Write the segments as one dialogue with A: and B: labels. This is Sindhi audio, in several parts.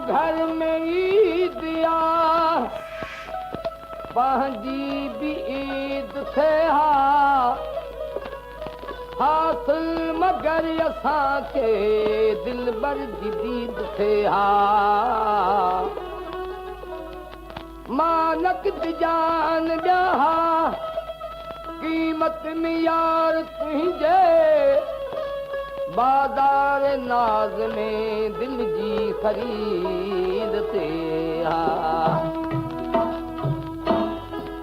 A: گهر ۾ عيد آ، پنهنجي به عيد ٿئي ها، حاصل مگر اسان کي دلبر جي ديد ٿئي ها. مان نقد جان ڏيان ها، قيمت ۾ يار تنهنجي، بازار ناز ۾ دل جي خريد ٿئي ها.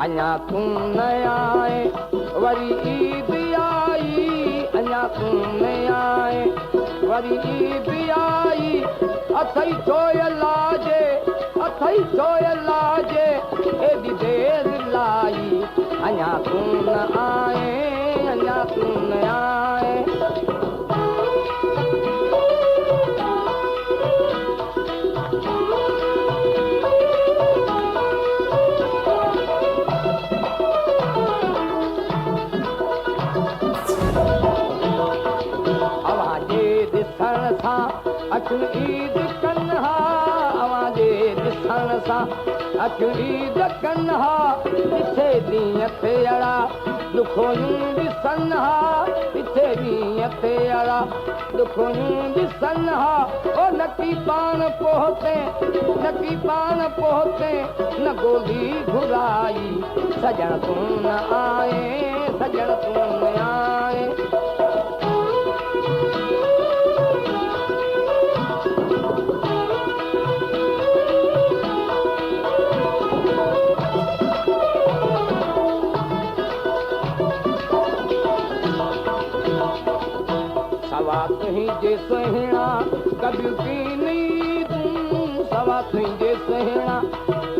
A: اڃا تون نه آئين، وري عيد آئي، اڃا تون نه آئين، وري عيد آئي، اٿئي ڇو الاجي، اٿئي ڇو الاجي، ايڏي دير لائي، اڃا تون نه آئين، اڃا تون نه آئين. اوهان جي ڏسڻ سان اکيون عيد ڪن ها، اوهان جي ڏسڻ سان اکيون عيد ڪن ها، ڏٺي ڏينهن ٿيڙا ڏکويون ڏسن ها، ڏٺي ڏينهن ٿيڙا ڏکويون ڏسن ها، او نڪي پاڻ پهتين، نڪي پاڻ پهتين، نه گولي گهرائي، سڄڻ تون نه آئين، سڄڻ تون نه آئين. سوا تنهنجي سهڻا ڪبيون ڪين عيدون، سوا تنهنجي سهڻا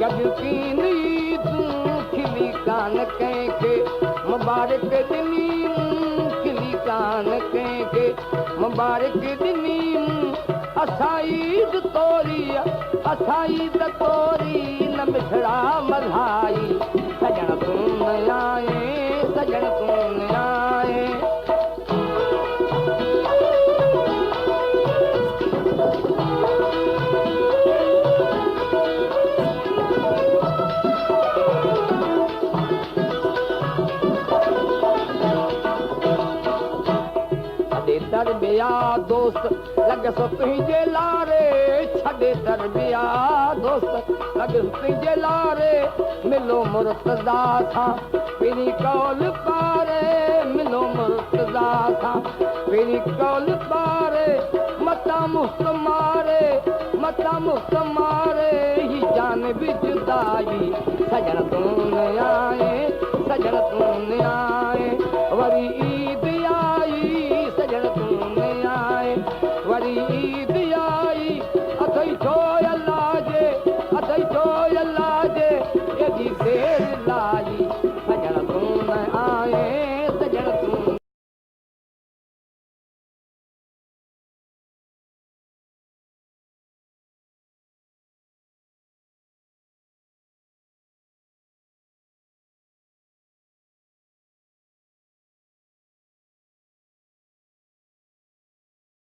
A: ڪبيون ڪين عيدون، کلي ڪان ڪنهن کي مبارڪ ڏني مون، کلي ڪان ڪنهن کي مبارڪ ڏني مون، اسان عيد توري، اسان عيد توري، نه مٺڙا ملهائي، سڄڻ تون نه آئين، سڄڻ تون نه آئين. ڇڏي در ٻيا دوست لڳس تنهنجي لاري، ڇڏي در ٻيا دوست لڳس تنهنجي لاري، ملو مرتضيٰ سان پرين قول پاري، ملو مرتضيٰ سان پرين قول پاري، متان مفت ماري، متان مفت ماري، هي جان به جدائي، سڄڻ تون نه آئين، سڄڻ تون نه آئين، وري عيد آئي، سڄڻ تون نه آئين، وري عيد آئي، اٿئي ڇو الله جي، اٿئي ڇو الله جي، ايڏي دير